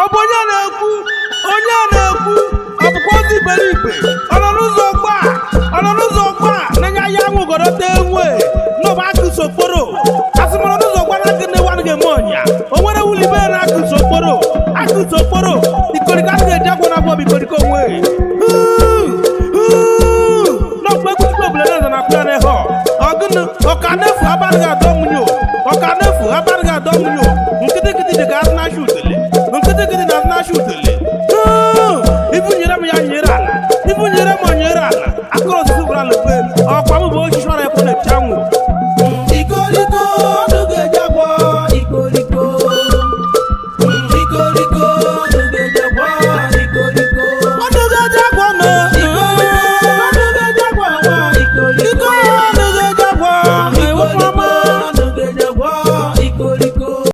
Ọ bụ onye na-ekwu, onye na-ekwu, ọ bụkwa ozi iberibe. Ọ nọ n'ụzọ gba, ọ nọ n'ụzọ gba na-enye ahịa anwụgọrọta enwe n'ọba akụso okporo. Asịmọrọ n'ụzọ gba na akụ na-ewe anaghị eme ọnya. O nwere wulibe na akụso okporo, akụso okporo. Ikoriko anaghị eji agwọ na agwọ bụ ikoriko onwe. N'ọkpa egwu obele na na akpụ ya n'ehe ọgụnụ ọka n'efu abalị adọ nwunye ọka n'efu abalị adọ nwunye. Nkịtị nkịtị dị ka azụ na-achị utele, nkịtị nkịtị na azụ na-achị utele.